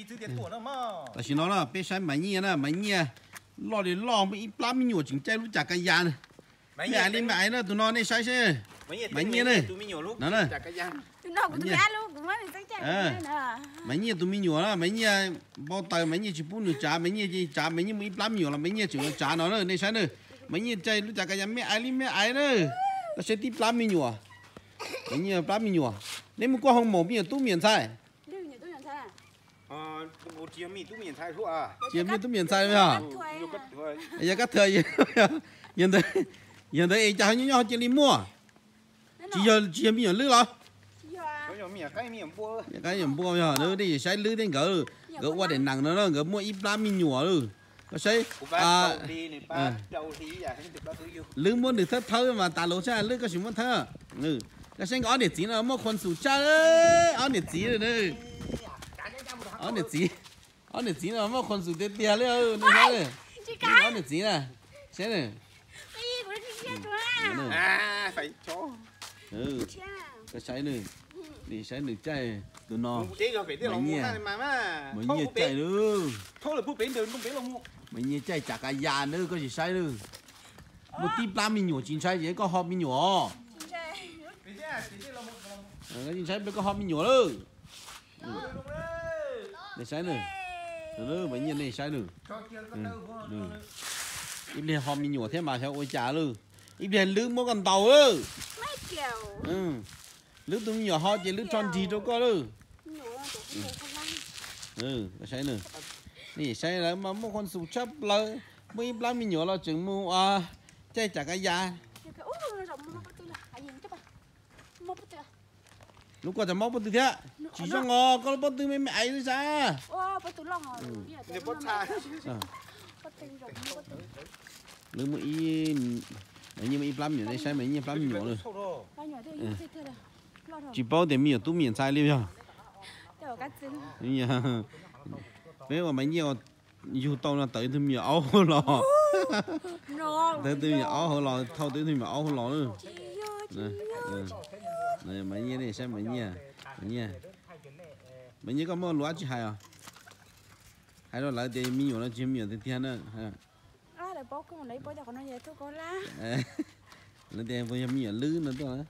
Tam sim no na peb saib Maiv Nyiaj na, Maiv Nyiaj loj li loj muaj ib plab me nyuam tseem caij lub cas ka ya na. Maiv Nyiaj li Maiv Aiv na, tus no nej saib seb. Maiv Nyiaj ne, no na. Maiv Nyiaj tus me nyuam na, Maiv Nyiaj npau taws Maiv Nyiaj tsis pub nws tsav, Maiv Nyiaj tsav, Maiv Nyiaj muaj ib plab me nyuam los Maiv Nyiaj tseem tsav no na, nej saib na. Maiv Nyiaj caij lub cas ka ya, Maiv Aiv li Maiv Aiv na. Koj saib tib plab me nyuam, Maiv Nyiaj plab me nyuam. Neb mus kuaj hoo maum me nyuam tub me nyuam ntxhais. Tsis yog me tub me nyuam ntxhais os. Yog kab thw, yog ntawd, yog ntawd es cas ho nyob nyob ho cia li muaj. Tsis yog, tsis yog me nyuam lwb los? Qaib me nyuam npua yog, nej saib lwb thiab nkawd, nkawd ua daim nees no na, nkawd muaj ib plab me nyuam lawm. Koj saib, lwb muab nws thawb thawb mas tas lus xwb, lwb koj sim muab thawb. Koj saib nkawd ob niam txiv no muaj khuam xum tshaj, ob niam txiv, ob niam txiv, ob niam txiv no muaj khuam xum tiag tiag li, nej saib, ob niam txiv na, saib na. Koj saib nws, nej saib nws caij tus no, Maiv Nyiaj, Maiv Nyiaj caij lawm. Maiv Nyiaj caij cas ka ya na, koj sim saib lawm. Muaj tib plab me nyuam tsis ntshai ces koj ho me nyuam os. Koj tsis ntshai pliag koj ho me nyuam lawm. Nej saib nws, Maiv Nyiaj, nej saib nws. Ib pliag ho me nyuam thiab mas xyov ua cas lawm. Ib pliag lwb muab koj ntaus lawm. Lwb tus me nyuam ho ces lwb rho nrig rau koj lawm. Saib, nej saib lawv mas muaj khuam xum tshaj plaws, muaj ib plab me nyuam los tseem mus caij cas ka ya. Lub koj cov mob pob tw thiab, tsis zoo os, koj lub pob tw me me aiv xwb sas. Lwb muaj ib, Maiv Nyiaj muaj ib plab me nyuam, nej saib Maiv Nyiaj plab me nyuam lawm. Tsis paub tias me nyuam tub me nyuam ntxhais li yog. Peb ua Maiv Nyiaj yug tau no tawm ib tug me nyuam aub hauv los. Tawm ib tug me nyuam aub hauv los, thauj tau ib tug me nyuam aub hauv los lawm. Maiv Nyiaj, nej saib Maiv Nyiaj, Maiv Nyiaj, Maiv Nyiaj koj muaj lus dab tsi hais os? Hais rau lawv tias me nyuam no tsis yog me nyuam tiag tiag na. Lawv tias puas yog me nyuam lwb no tuaj.